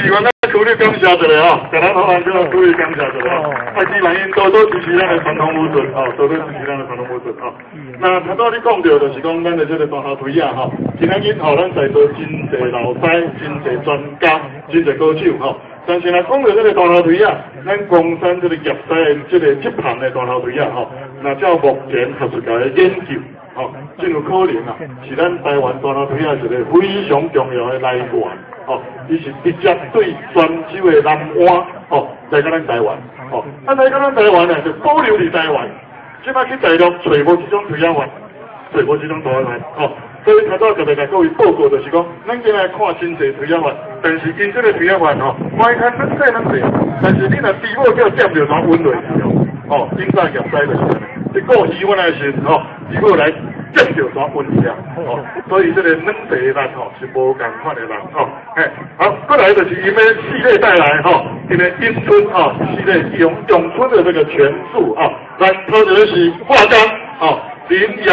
議員咱區里感謝一下吼，共咱予人叫區里感謝一下吼。啊，希望𪜶多多支持咱的傳統武術，吼，多多支持咱的傳統武術吼。那頭拄仔你講著就是講咱的這個大頭推仔吼，今仔日吼，咱在座真濟老師、真濟專家、真濟高手吼。但是若講著這個大頭推仔，咱岡山這個業師的這個這旁的大頭推仔吼，若照目前學術界的研究，吼，真有可能啊，是咱台灣大頭推仔一個非常重要的來源。吼，伊是直接對泉州的南灣，吼，來到咱台灣，吼，啊來到咱台灣呢，就保留佇台灣。這擺去大陸揣無這種推仔法，揣無這種大法，吼。所以頭拄特別共各位報告就是講，咱今來看真濟推仔法，但是𪜶這個推仔法吼，看較軟細軟細，但是你若豬母叫掂著，怎穩落去哦？吼，頂早業師就是按呢，你顧魚丸的時陣吼，豬母來掂著怎穩去啊？吼，所以這個軟細的力吼是無仝款的力吼。嘿，好，過來就是𪜶的系列帶來吼，𪜶的詠春吼，系列詠詠春的這個拳術啊，來，頭一個是華岡吼，林陽。